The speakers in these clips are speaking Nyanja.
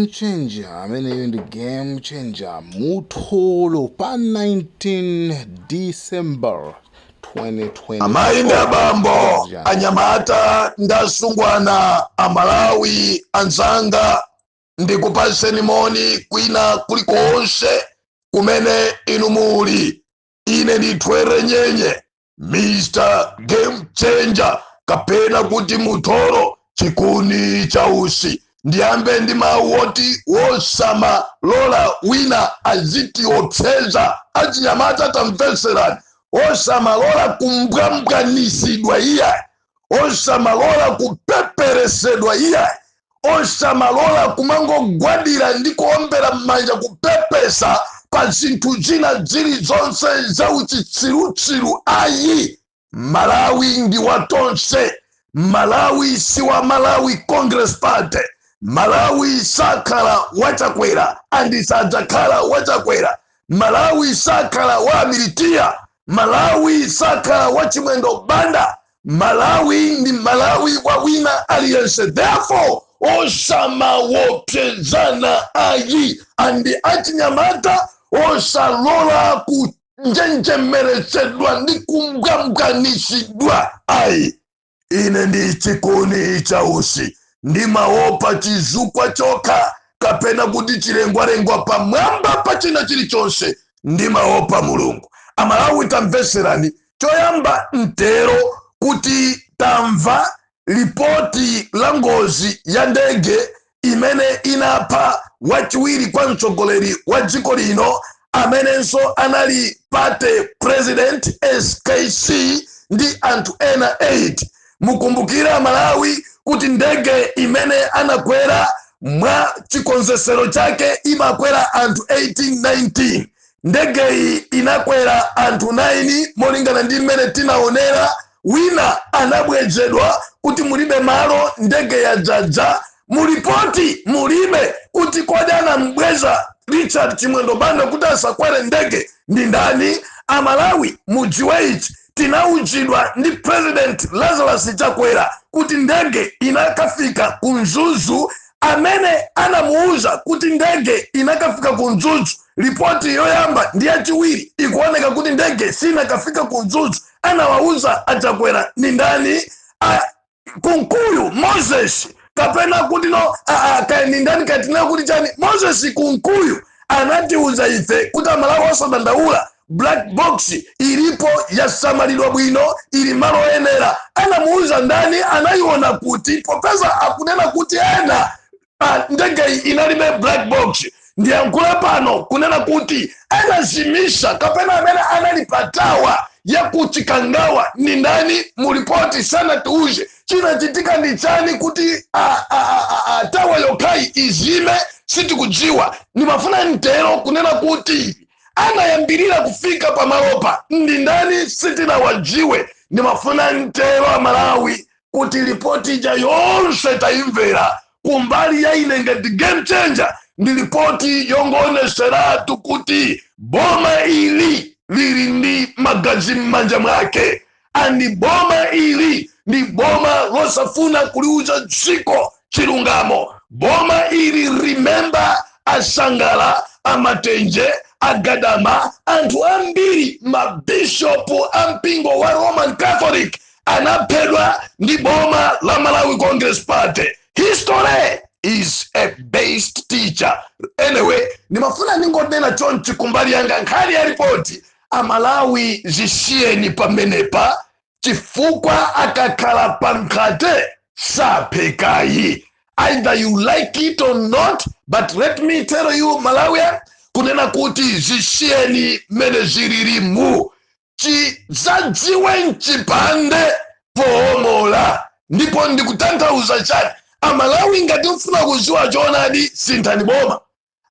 Game changer ameneyo ndi Game Changer Mutholo pa 19 December 2024. Amayi ndi abambo, anyamata ndi asungwana, Amalawi anzanga, ndikupaseni moni kwina kulikonse kumene inu muli. Ine ndithwere nyenye, Mr Game Changer, kapena kuti Mutholo Chikuni Chausi. Ndiyambe ndi mawu oti wosamalola wina azitiopseza. Achinyamata, tamveserani. Osamalola kumbwambwanisidwa iya, osamalola kupeperesedwa iya, osamalola kumangogwadira ndi kuombera m'manja, kupepesa pa zinthu zina zilizonse za uchitsirutsiru ayi. Malawi ndi watonse. Malawi si wa Malawi Congress Party. Malawi sakhala waChakwera and sadzakhala waChakwera. Malawi sakhala wa Amilitiya. Malawi sakhala wa Chimwendo Banda. Malawi ndi Malawi wa wina aliyense. Therefore osamaopsezana ayi, and achinyamata osalola kunjenjemeretsedwa ndi kumbwambwanisidwa ayi. Ine ndi Chikuni Chausi, ndimaopa chizukwa chokha, kapena kuti chilengwalengwa. Pamwamba pa china chilichonse ndimaopa Mulungu. Amalawi, tamveserani. Choyamba mtero kuti tamva lipoti la ngozi ya ndege imene inapha wachiwiri kwa mtsogoleri wa dziko lino, amenenso anali party president, SKC, ndi anthu ena 8. Mukumbukire Amalawi kuti ndege imene anakwera, mwa chikonzesero chake imakwera anthu 18, 19. Ndegeyi inakwera anthu 9 molingana ndi mmene tinaonera. Wina anabwezedwa kuti mulibe malo, ndege yadzadza. Mulipoti mulibe kuti kodi anambweza Richard Chimwendo Banda kuti asakwere ndege ndi ndani? Amalawi, mudziwe ichi: tinauzidwa ndi President Lazarus Chakwera kuti ndege inakafika ku Mzuzu. Amene anamuuza kuti ndege inakafika ku Mzuzu, ripoti yoyamba ndi yachiwiri ikuoneka kuti ndege sinakafika ku Mzuzu, anawauza aChakwera ni ndani? Kunkuyu Moses, kapena kuti no kaya ni ndani, katinena kuti chani, Moses Kunkuyu anatiuza ife kuti Amalawi osadandaula, black box ilipo, yasamalidwa bwino, ili malo oyenera. Anamuuza ndani? Anayiona kuti? Popeza akunena kuti ena ndegeyi inalibe black box. Ndiyankhule pano kunena kuti anazimisha kapena amene anali pa tower ya kuChikangawa ni ndani? Mulipoti sanatiuze. Chinachitika ndi chani kuti tower yokhayi izime? Sitikudziwa. Ndimafuna mtero kunena kuti anayambirira kufika pamalopa ndi ndani? Sitinawadziwe. Ndimafuna mtero Amalawi kuti ripoti ija yonse tayimvera. Kumbali ya ine ngati Game Changer, ndi ripoti yongoneseratu kuti boma ili lili ndi magazi m'manja mwake, and boma ili ndi boma losafuna kuliuza dziko chilungamo. Boma ili, remember, Asangala, Amatenje, Agadama, anthu ambiri, mabishopu a mpingo wa Roman Catholic anaphedwa ndi boma la Malawi Congress Party. History is a best teacher. Anyway, ndimafuna ndingonena chonchi kumbali yanga. Nkhani ya ripoti, Amalawi, zisiyeni pamenepa, chifukwa akakhala pankhate saphekayi. Either you like it or not, but let me tell you, Malawian, kunena kuti zisiyeni mmene zililimu, chidzadziwe mchipande poomola. Ndipo ndikutanthauza chani? Amalawi, ngati mfuna kuziwa choonadi, sinthani boma.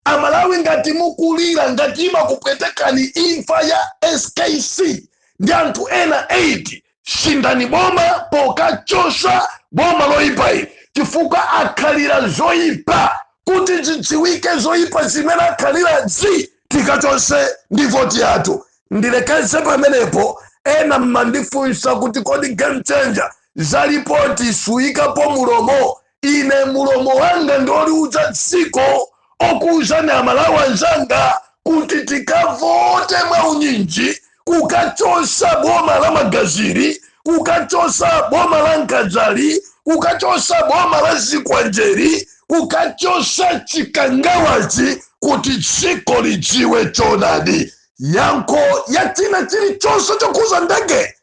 Amalawi, ngati mukulira, ngati imakupwetekani imfa ya SKC ndi anthu ena 8, sinthani boma pokachosa boma loyipa ili, chifukwa akhalira zoyipa. Kuti zidziwike zoyipa zimene akhalira zi, tikachose ndi voti yathu. Ndilekeze pamenepo. Ena mmandifunsa kuti kodi Game Changer, za ripoti suyikapo mulomo? Ine mulomo wanga ndoliuza dziko, okuuzani Amalawi anzanga, kuti tikavote mwaunyinji kukachosa boma la magaziri, kukachosa boma la nkadzali, kukachosa boma la zikwanjeri, kukachosa Chikangawachi, kuti dziko lidziwe choonadi. Yankho ya china chilichonse chokhuza ndege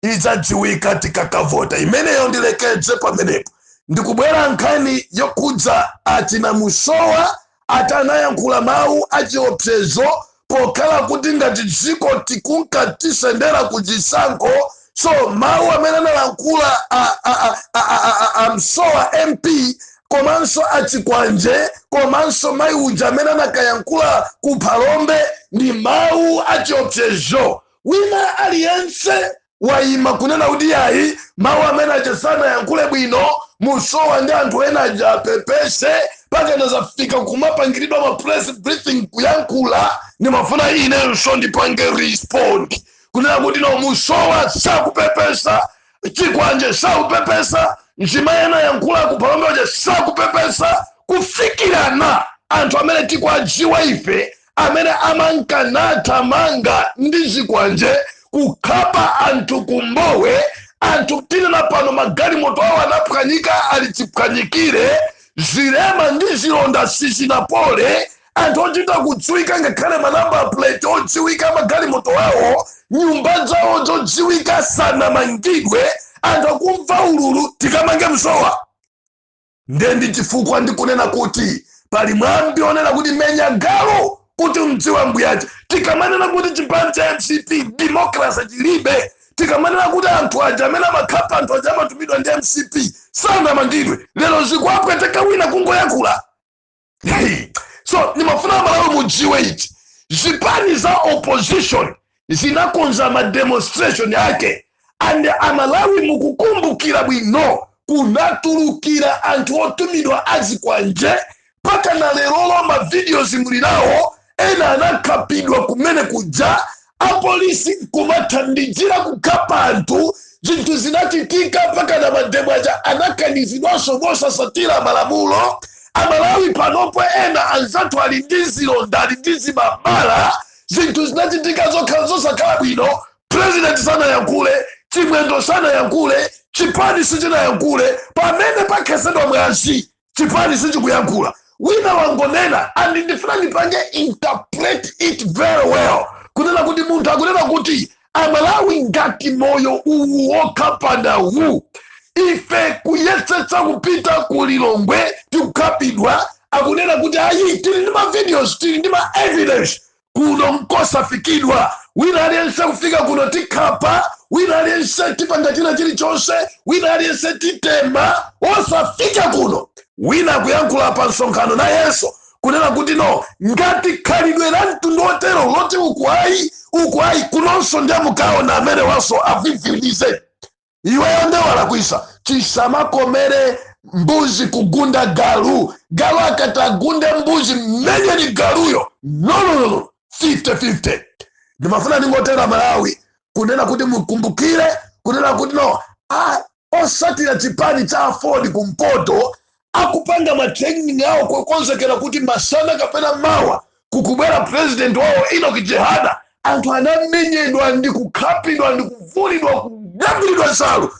idzadziwika tikakavota. Imeneyo ndilekedze pamenepo. Ndikubwera nkhani yokhudza achina Musowa atanayankhula mawu achiopsezo, pokhala kuti ngati dziko tikunka tisendera ku chisankho. So mawu amene analankhula a Msowa MP, komanso achikwanje, komanso mayi uja amene anakayankhula ku Phalombe, ndi mawu achiopsezo. Wina aliyense wayima kunena kuti yayi, mawu amene aja sanayankhule bwino Musowa ndi anthu ena aja, apepese. Pakana zafika kumapangiridwa ma press briefing kuyankhula. Ndimafuna inenso ndipange respond kunena kuti no, Musowa sakupepesa, Chikwanje sakupepesa, mzimayi anayankhula ku Phalombe uja sakupepesa, kufikirana anthu amene tikwadziwa ife amene amankanathamanga ndi zikwanje kukhapa anthu kumbowe. Anthu tinena pano magalimoto awo anaphwanyika, ali chiphwanyikire, zilema ndi zilonda sizinapole. Anthu ochita kudziwika, ngakhale ma number plate odziwika magalimoto awo, nyumba zawo zodziwika, sanamangidwe. Anthu akumva ululu, tikamange Msowa? Nde ndi chifukwa ndikunena kuti pali mwambi onena kuti menya galu kuti mdziwe mbuyache. Tikamanena kuti chipani cha MCP democracy chilibe, tikamanena kuti anthu aja amene amakhapa anthu aja amatumidwa ndi MCP sanamangidwe, lero zikuapweteka wina kungoyankhula. So ndimafuna Malawi mudziwe ichi: zipani za opposition zinakonza ma demonstration yake, and Amalawi mukukumbukira bwino, kunatulukira anthu otumidwa azikwanje. Mpaka na lerolo ma videos mulinawo. Ena anakhapidwa kumene kuja, apolisi kumathandizira kukhapa anthu. Zinthu zinachitika mpaka na ma demo aja anakanizidwanso mosasatira malamulo. Amalawi, panopo ena anzathu ali ndi zilonda, ali ndi zimabala. Zinthu zinachitika zokhala zosakhala bwino. President sanayankhule, Chimwendo sanayankhule, chipani sichinayankhule. Pamene pakhesedwa mwazi, chipani sichikuyankhula. Wina wangonena, and ndifuna ndipange interpret it very well, kunena kuti munthu akunena kuti Amalawi, ngati moyo uwu wokhapana wu, ife kuyesetsa kupita ku Lilongwe tikukhapidwa. Akunena kuti ayi, tili ndi ma videos, tili ndi ma evidence, kuno nkosafikidwa. Wina aliyense kufika kuno tikhapa, wina aliyense tipanga china chilichonse, wina aliyense titema, osafika kuno. Wina akuyankhula pa msonkhano nayenso kunena kuti no, ngati khalidwe la mtundu otero loti uku ayi, uku ayi, kunonso ndiye mukaona amene waso avivilize. Iweyo ndewalakwisa. Chisamakomere mbuzi kugunda galu. Galu akati agunde mbuzi, mmenyeni galuyo. No, no, no, no. 50-50. Ndimafuna ndingotera Malawi kunena kuti mukumbukire kunena kuti no, osatira chipani cha AFORD kumpoto akupanga ma training awo kukonzekera kuti masana kapena mawa kukubwera president wawo Enoch Chihana. Anthu anamenyedwa ndi kukhapidwa ndi kuvulidwa, kugambulidwa nsalu.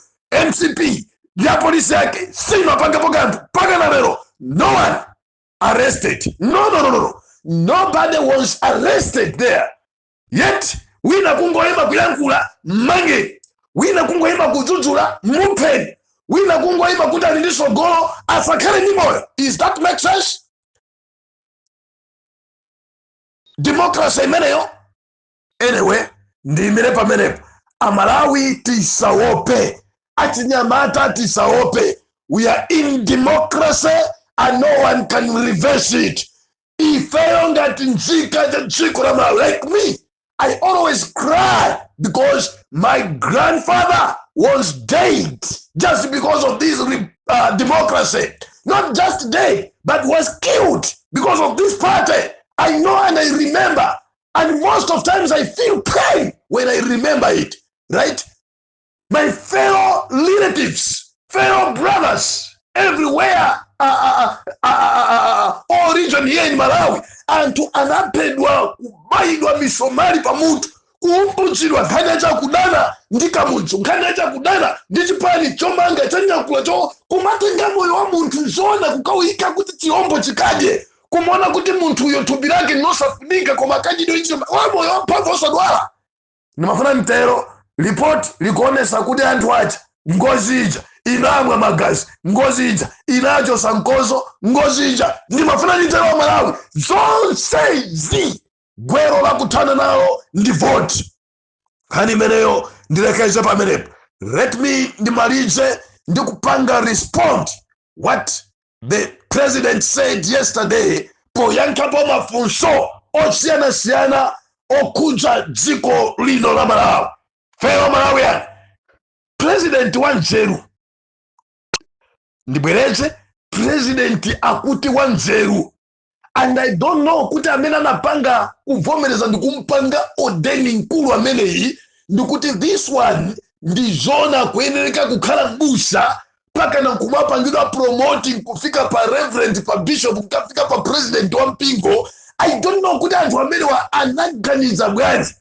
MCP ya polisi yake simapangapo kanthu mpaka na lero. No one arrested. No, no, no, no, no. Nobody was arrested there yet. Wina kungoyima kuyankhula, mmange. Wina kungoyima kudzudzula, mupheni. Wina kungoyima kuti ali ndi sogolo, asakhale ndi moyo. Is that make sense, democracy imeneyo? Anyway, ndiyimire pamenepo. Amalawi, tisaope. Achinyamata, tisaope. We are in democracy and no one can reverse it. Ifeyo ngati nzika za dziko la Malawi, like me, I always cry because my grandfather was dead just because of this democracy. Not just dead, but was killed because of this party. I know and I remember, and most of times I feel pain when I remember it, right? My fellow relatives, fellow brothers Everywhere, all region here in Malawi, anthu anaphedwa, kubayidwa misomali pamutu, kuumbutsidwa. Nkhani yachakudana ndi Kamudzu, nkhani yachakudana ndi chipani chomanga chanyakula cho kumatenga moyo wa munthu zona kukawika kuti chirombo chikadye, kumaona kuti munthuyo thupi lake linosafunika, koma kachidwe ichi wa moyo wamphamvu osadwala. Ndimafuna mtero, ripoti likuonesa kuti anthu aja, ngozi ija inamwa magazi, ngozi ija inachosa mkozo, ngozi ija. Ndimafuna nditero wa Malawi, zonsezi gwero lakuthana nalo ndi voti. Nkhani imeneyo ndilekeze pamenepo. Let me ndimalize ndi kupanga respond what the president said yesterday poyankhapo mafunso osiyanasiyana okhudza dziko lino la Malawi. Fellow Malawian, president wa nzeru, ndibwereze, president akuti wa nzeru, and I don't know kuti amene anapanga kuvomereza ndikumpanga ordain mkulu ameneyi, ndikuti this one ndi zona kuyenereka kukhala mbusa, pakana nkumapangidwa promoting kufika pa reverend, pa bishop, kukafika pa president wa mpingo. I don't know kuti anthu amenewa anaganiza bwanji,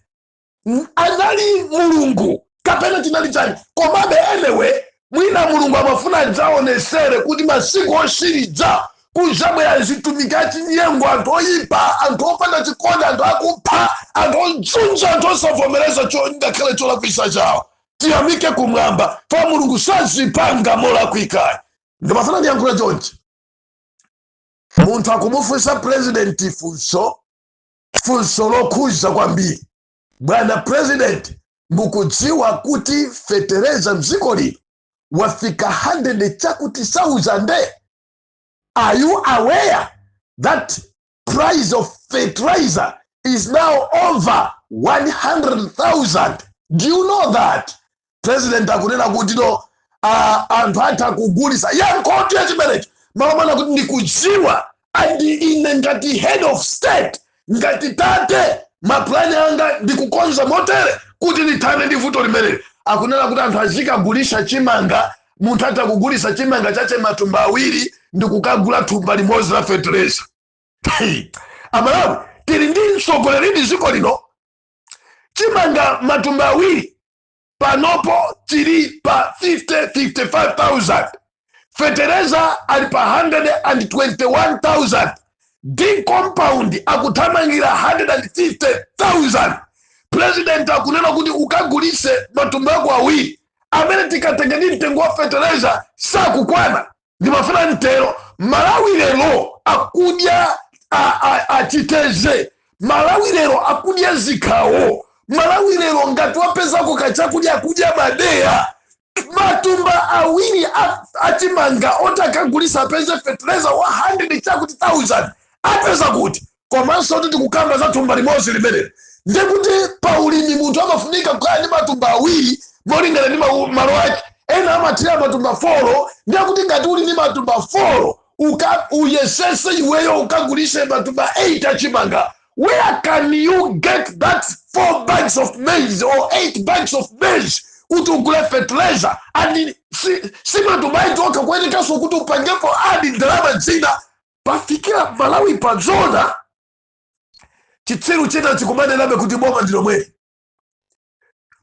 anali Mulungu kapena chinali chani? Komabe anyway, mwina Mulungu amafuna adzaonesere kuti masiku osiriza kuzabwera zitumiki achinyengo, anthu oyipa, anthu opanda chikondi, anthu akupha, anthu ozunza, anthu osavomereza ngakhale cholakwisa chawo. Tiyamike kumwamba fa Mulungu sazipanga molakwikayi. Ndimafuna ndiyankhule chonchi: munthu akumufunsa president funso, funso lokhuza kwambiri: "Bwana president, mukudziwa kuti fetereza mdziko lino wafika 100 chakuti 1000? Are you aware that price of fertilizer is now over 100,000? Do you know that?" President akunena kuti no, anthu atha kugulisa yankhoto ya chimenecho malomana kuti ndikudziwa, and ine ngati head of state, ngati tate, mapulani anga ndikukonza motere kuti ndithane ndi vuto limeneli. Akunena kuti anthu azikagulisa chimanga, munthu atha kugulisa chimanga chache matumba 2 ndikukagula thumba limodzi la fertilizer. Amalawi, tili ndi mtsogoleri dziko lino? Chimanga matumba 2 panopo chili pa 50 55,000, fetereza ali pa 121,000, D compound akuthamangira 150,000. President akunena kuti ukagulise matumba ako 2 amene tikatenga ndi mtengo wa fetereza sakukwana. Ndimafuna mtero, Malawi lero akudya achiteze, Malawi lero akudya zikhawo, Malawi lero ngati wapezako kachakudya akudya madeya. Matumba 2 achimanga oti akagulisa apeze fertilizer wa 100 chakuti 1000 apeza kuti? Komanso kuti tikukamba za thumba limodzi limeneli, ndikuti paulimi munthu amafunika kukhala ndi matumba 2 molingana ndi malo ake. Ena amathira matumba 4. Ndikuti ngati uli ndi matumba 4, uyesese iweyo ukagulise matumba 8 achimanga, where can you get that 4 bags of maize or 8 bags of maize kuti ugule fertilizer? And si matumba 8 okha, kuyenekanso kuti upangepo add ndalama zina. Pafikira Malawi pazona chitsiru china chikumanirabe kuti boma ndi lomweli,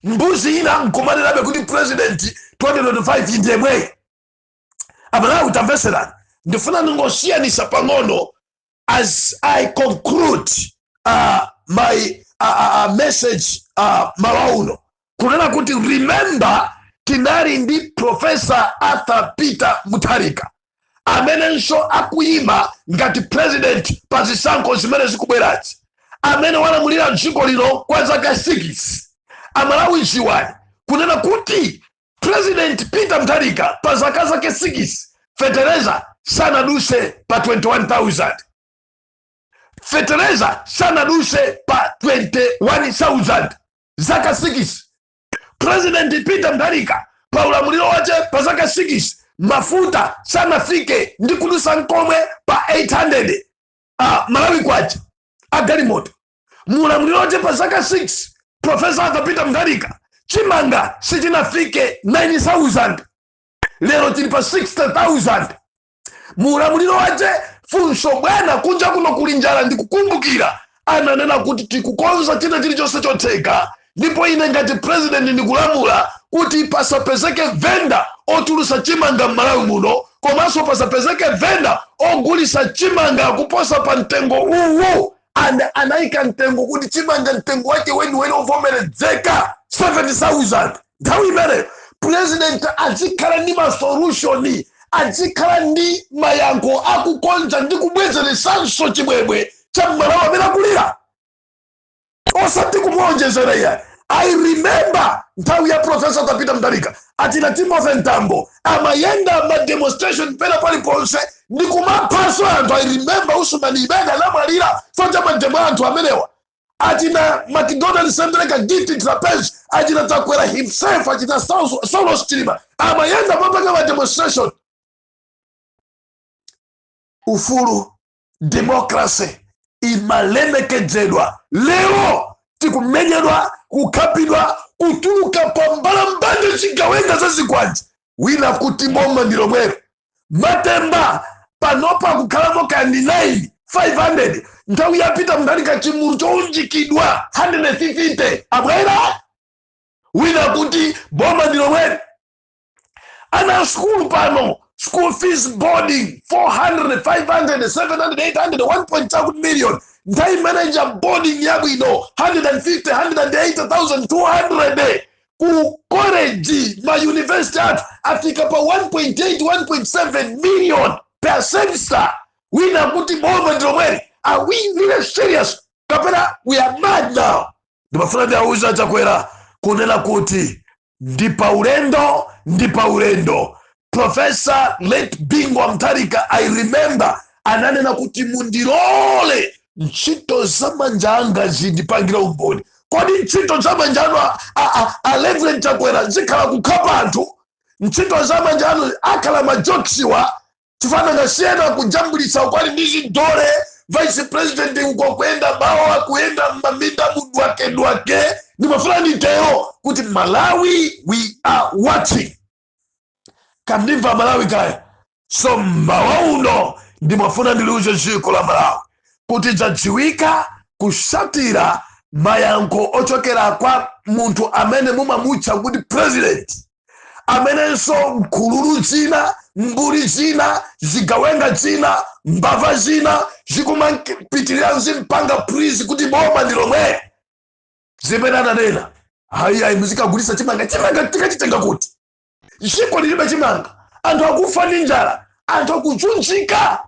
mbuzi ina nkumanirabe kuti president 2025 ndi yemweyi. Amalawi, tamveserani, ndifuna ndingosiyanisa pang'ono as I conclude my message mawa uno, kunena kuti remember, tinali ndi Professor Arthur Peter Mutharika amenenso akuyima ngati president pa zisankho zimene zikubwerazi, amene walamulira dziko lino kwa zaka 6. Amalawi, ziwani kunena kuti President Peter Mutharika pa zaka zake 6, fetereza sanaduse pa 21,000, fetereza sanaduse pa 21,000 zaka 6. President Peter Mutharika pa ulamuliro wace pa zaka 6, mafuta sanafike ndi kudusa nkomwe pa 800 Malawi kwacha agalimoto. Muulamuliro wace pa zaka 6, Professor Arthur Peter Mutharika, chimanga sichinafike 9000, lero chili pa 60,000. Mu ulamuliro wace, funso, bwana, kunja kuno kuli njala. Ndikukumbukira ananena kuti tikukonza china chilichonse chotheka, ndipo ine ngati president ndikulamula kuti pasapezeke venda otulusa chimanga m'Malawi muno, komanso pasapezeke venda ogulisa chimanga kuposa pa mtengo uwu. And anayika mtengo kuti chimanga mtengo wake weniweni ovomerezeka 70,000. Nthawi imeneyo president azikhala ndi masolution, azikhala ndi mayankho akukonza ndi kubwezeresanso chimwemwe cha Mmalawi amene akulira, osati kumuonjezera iye. I remember nthawi ya Professor Peter Mutharika, atina Timothy Mtambo amayenda ma demonstration pena paliponse ndi kumaphaso anthu. I remember Usman Ibega anamwalira chifukwa cha mademo anthu amenewa. Achina McDonald Sembereka, Gift Trapence, achina Chakwera himself, achina Saulos Chilima amayenda mapanga ma demonstration. Ufulu, democracy imalemekedzedwa. Lero tikumenyedwa, kukhapidwa, kutuluka pa mbalambande, chigawenga za zikwanji. Wina kuti boma ndi lomwelo. Matemba panopa kukhalamo kandi 9 500. Nthawi yapita Mutharika chimulu chounjikidwa 150 abwera. Wina kuti boma ndi lomwelo. Ana skulu pano, school fees, boarding 400, 500, 700, 800, 1.2 million. Nthawi manager boarding yabwino 150, 180,000, 200. Ku college, ma university athu afika pa 1.8, 1.7 million per semester. Wina kuti boma ndi lomweli. Are we really serious kapena we are mad now? Ndimafuna ndiauza Chakwera kunena kuti ndi paulendo, ndi paulendo. Professor late Bingu wa Mutharika, I remember ananena kuti mundilole ntchito za manja anga zindipangira umboni. Kodi ntchito za manja anu a Reverend Chakwera zikhala kukhapa anthu? Ntchito za manja anu akhala majokesiwa chifana ngasiyena kujambulitsa ukwali ndi zidole, vice president uko kuyenda bawa, kuyenda m'maminda mudwakedwake. Ndimafuna nditero kuti Malawi, we are watching. Kandimva Malawi kaya? So mmawa uno ndimafuna ndiliuze dziko la Malawi kuti dzadziwika kusatira mayankho ochokera kwa munthu amene mumamutcha kuti president, amenenso mkhululu zina, mbuli zina, zigawenga zina, mbava zina zikumapitirira zimpanga please kuti boma ndi lomwe. Zimene ananena, hayi ayi, muzikagulisa chimanga. Chimanga tikachitenga kuti? Dziko lilibe chimanga, anthu akufa ndi njala, anthu akuzunzika.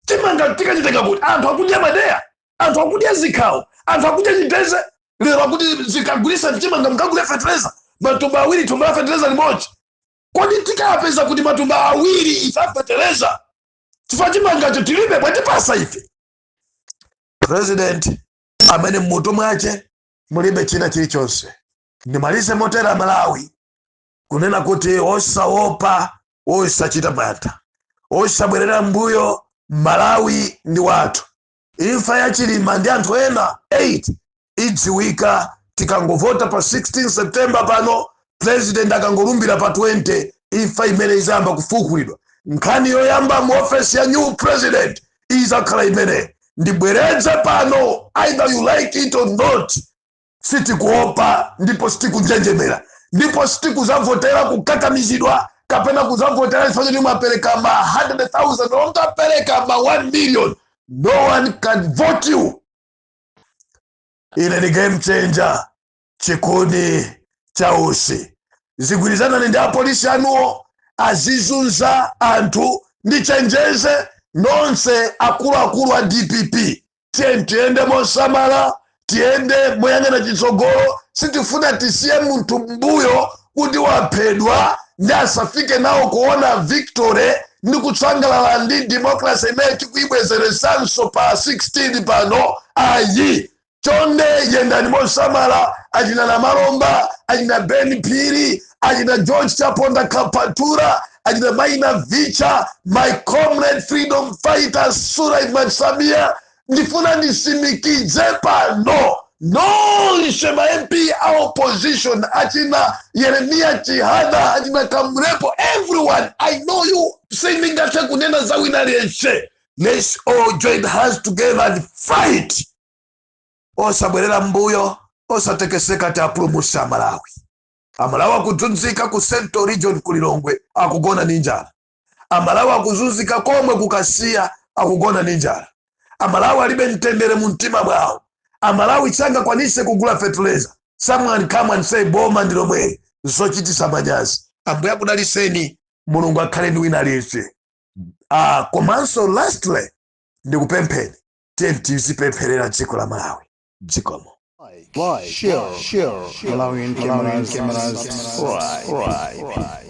Chimanga tikachitenga kuti? Anthu akudya madeya, anthu akudya zikhawo, anthu akudya chiteze. Lero akuti zikagulisa chimanga, mukagule fetereza matumba awiri, thumba la fetereza limodzi. Kodi tikapeza kuti matumba awiri ife afetereza, chifukwa chimangacho tilibe? Bwatipasa ife president amene mmutu mwace mulibe china chilichonse. Ndimalize motera, Malawi, kunena kuti osaopa, osachita mantha, osabwerera mbuyo. Malawi ndi wathu. Imfa ya Chilima ndi anthu ena 8 idziwika tikangovota pa 16 September pano. President akangolumbira pa 20, imfa imene izayamba kufukulidwa. Nkhani yoyamba mu ofesi ya new president izakhala imene. Ndibwereze pano, either you like it or not, sitikuopa ndipo sitikunjenjemera ndipo sitikuzavotera kukakamizidwa kapena kuzavotera chifukwa choti mwapereka ma 100,000 or mutapereka ma 1 million. No one can vote you. Ine ni game changer, chikuni cha usi. Zigwirizanani ndi apolisi anuwo azizunza anthu. Ndichenjeze nonse akuluakulu a DPP, tiye tiyende mosamala, tiyende moyang'ana chitsogolo. Sitifuna tisiye munthu mbuyo kuti waphedwa ndi asafike nawo kuona victory ndi kutsangalala ndi democracy imene tikuyibwezeresanso pa 16 pano. Ayi, chonde yendani mosamala. Achina Namalomba, achina Ben Phiri, achina George Chaponda Kapatura, achina Maina Vicha, my comrade freedom fighter Sulaiman Samia, ndifuna ndisimikize pano. Nonse ma MP a opposition, achina Yeremia Chihana, achina Kamlepo, everyone, I know you. Sindingathe kunena za wina aliyense. Let's all join hands together and fight, osabwerera mbuyo, osatekeseka. Tiapulumutsa Amalawi. Amalawi akuzunzika ku Central Region, ku Lilongwe, akugona ndi njala. Amalawi akuzunzika komwe kukasiya, akugona ndi njala. Amalawi alibe mtendere mu mtima mwawo. Amalawi sangakwanise kugula fertilizer. Someone come and say boma ndi lomweli. Zochitisa manyazi. Ambuye akudaliseni, Mulungu akhale ndi wina aliyense. Komanso lastly, ndikupempheni, tiye tizipempherera dziko la Malawi. Dzikomo. Like, share, Malawian cameras, subscribe.